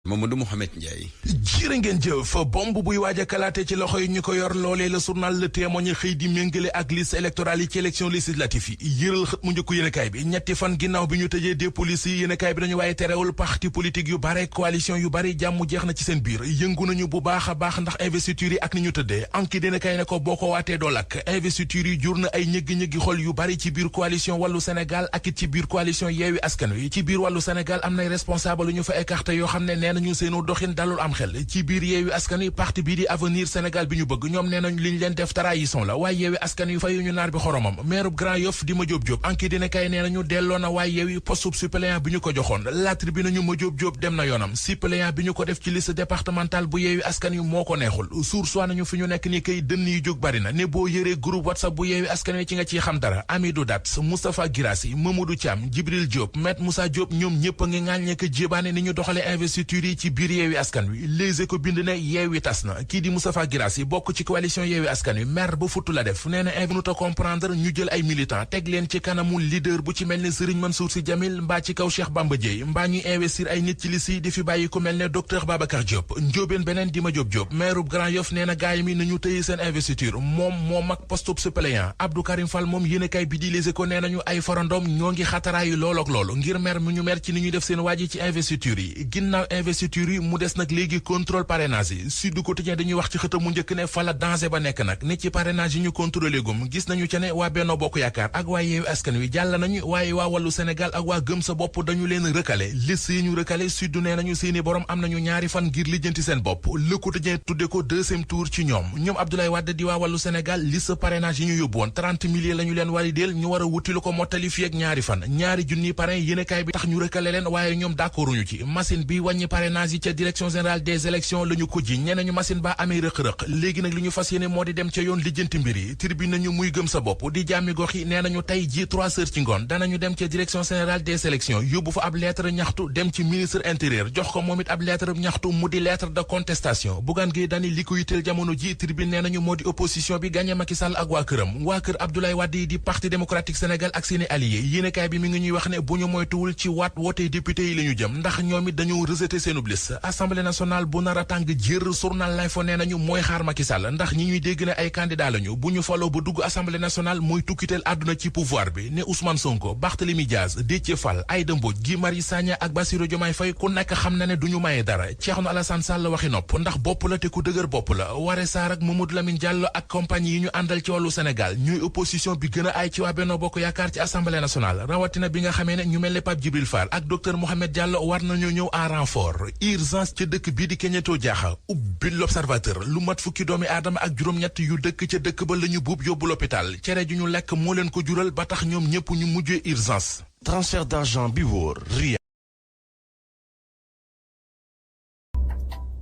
Mamadou Mouhamed Ndiaye. jërë ngeen jëf bomb buy waaj a kalaate ci loxo yi ñu ko yor loolee la journal Le Témoin xëy di méngale ak liste électorale yi ci élection législative yi yëral xët mu njëkku yéenekaay bi ñetti fan ginnaaw bi ñu tëjee des polices yi yéenekaay bi dañu waaye terewul parti politique yu bare coalition yu bari jàmm jeex na ci seen biir yëngu nañu bu baax a baax ndax investiture yi ak ni ñu tëddee anki yéenekaay ne ko boo ko waatee doo lakk investiture yi jur na ay ñëggi-ñëggi xol yu bari ci biir coalition wàllu Sénégal ak it ci biir coalition Yewwi Askan Wi ci biir wàllu Sénégal am nay responsable yu ñu fa écarté yoo xam ne nee nañu seenu doxin dalul am xel ci biir Yewwi Askan Wi parti bii di Avenir Sénégal bi ñu bëgg ñoom nee nañu li ñu leen def trahison la waaye Yewwi Askan Wi fayu ñu naar bi xoromam maire Grand Yoff di Madiop Diop anki dina kay nee nañu delloo na waaye Yewwi poste suppléant bi ñu ko joxoon La Tribune nañu Madiop Diop dem na yoonam suppléant bi ñu ko def ci liste départementale bu Yewwi Askan Wi moo ko neexul Source A nañu fi ñu nekk ni kay dënn yi jóg bari na ne boo yëree groupe WhatsApp bu Yewwi Askan Wi ci nga ciy xam dara Amidou Dat Moustapha Guirassy Mamadou Thiam Djibril Diop Maître Moussa Diop ñoom ñëpp a ngi ŋaaññe ko jébaane ni ñu doxale investiture yi ci biir Yewwi Askan Wi Les Échos bind ne Yewwi tas na kii di Moustapha Guirassy bokk ci coalition Yewwi Askan Wi maire ba futt la def nee na invenu comprendre ñu jël ay militants teg leen ci kanamu leader bu ci mel ne Serigne Mansour Sy Djamil mbaa ci kaw Cheikh Bamba Dièye mbaa ñuy investir ay nit ci liste yi di fi bàyyi ku mel ne docteur Babacar Diop njóobeen beneen di Madiop Diop maire Grand Yoff nee na gaay mi nañu tëye seen investiture moom moo mag poste suppléant Abdou Karim Fall moom yéenekaay bi di Les Échos nee nañu ay farandoom ñoo ngi xataraayu lool ak loolu ngir mer mu ñu mer ci ni ñu def seen waaji ci investiture yi ginnaaw investiture yi mu des nag léegi contrôle parrainage yi Sud Quotidien dañuy wax ci xëtam mu njëkk ne fa la danger ba nekk nag ne ci parrainage yi ñu contrôlé gum gis nañu ca ne waa Benno Bokk Yaakaar ak waa Yewwi Askan Wi jàll nañu waaye waa Wallu Sénégal ak waa Gëm Sa Bopp dañu leen recalé liste yi ñu recalé Sud nee nañu seeni borom am nañu ñaari fan ngir lijjanti seen bopp Le Quotidien tudde ko deuxième tour ci ñoom Abdoulaye Wade di waa Wallu Sénégal liste parrainage yi ñu yóbbu woon 30 millions lañu leen walideel ñu war a wuti lu ko mottali fi ak ñaari fan ñaari junni parrain yéenekaay bi tax ñu recalé leen waaye ñoom d'accorduñu ci machine bi wàññi parrainage yi ca direction générale des élections lañu ko ji ñeneen ñu machine ba amee rëq-rëq léegi nag li ñu fas yéene moo di dem ca yoon lijjanti mbir yi Tribune nañu muy Gëm Sa Bopp di jàmmi gox yi nee nañu tey ji 3 heures ci ngoon danañu dem ca direction générale des élections yóbbu fa ab lettre ñaxtu dem ci ministre intérieur jox ko moom it ab lettre ñaxtu mu di lettre de contestation Bougane Gueye Dany li ko yitteel jamono ji Tribune nee nañu moo di opposition bi gagné Macky Sall ak waa këram waa kër Abdoulaye Wade yi di parti démocratique Sénégal ak seeni alliés yéenekaay bi mi ngi ñuy wax ne bu ñu moytuwul ci waat wootee député yi la ñu jëm ndax ñoom it dañoo rejeté seenub liste assemblée nationale bu nar a tàng jër journal L'Info nee nañu mooy xaar Macky Sall ndax ñi ñuy dégg ne ay candidat lañu bu ñu faloo ba dugg assemblée nationale mooy tukkiteel àdduna ci pouvoir bi ne Ousmane Sonko Barthélémy Diaz Déthié Fall Aïda Mbodj Guy Marius Sagna ak Bassirou Diomaye Faye ku nekk xam na ne duñu maye dara Thierno Alassane Sall waxi nopp ndax bopp la te ku dëgër bopp la Waré Sarr ak Mamadou Lamine Diallo ak compagnie yi ñu àndal ci wàllu Sénégal ñuy opposition bi gën a ay ci waa Benno Bokk Yaakaar ci assemblée nationale rawatina bi nga xamee ne ñu mel ne Pape Djibril Fall ak docteur Mohamed Diallo war nañoo ñëw en renfort urgence ca dëkk bii di Keñeto Jaaxa ubbi L'Observateur lu mat fukki doomi aadama ak juróom-ñett yu dëkk ca dëkk ba lañu buub yóbbu l'hôpital cere ju ñu lekk moo leen ko jural ba tax ñoom ñëpp ñu mujjee urgence. transfert d'argent bi wóor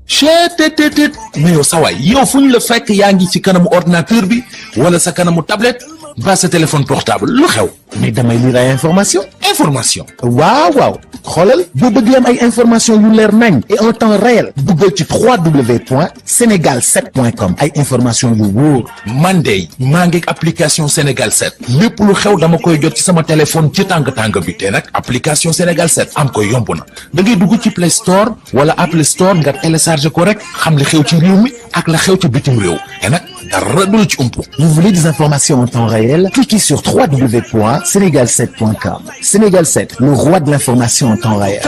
cheetetetet mais yow sawaay yow fu ñu la fekk yaa ngi ci kanamu ordinateur bi wala sa kanamu tablette ba sa téléphone portable lu xew mais damay lire ay information waaw xoolal boo bëgg am ay information yu leer nañ et en temps réel duggal ci www.senegal7.com ay information yu wóor man de maa ngi application Sénégal 7 lépp lu xew dama koy jot ci sama téléphone ci tàng bi te nag application Sénégal 7 am ko yomb na da ngay dugg ci Play Store wala Apple Store nga télécharger ko rek xam li xew ci réew mi ak la xew ci bitim réew te nag dara du la ci umpu. Vous voulez des informations en temps réel? Cliquez sur www.senegal7.com. Sénégal 7, le roi de l'information en temps réel.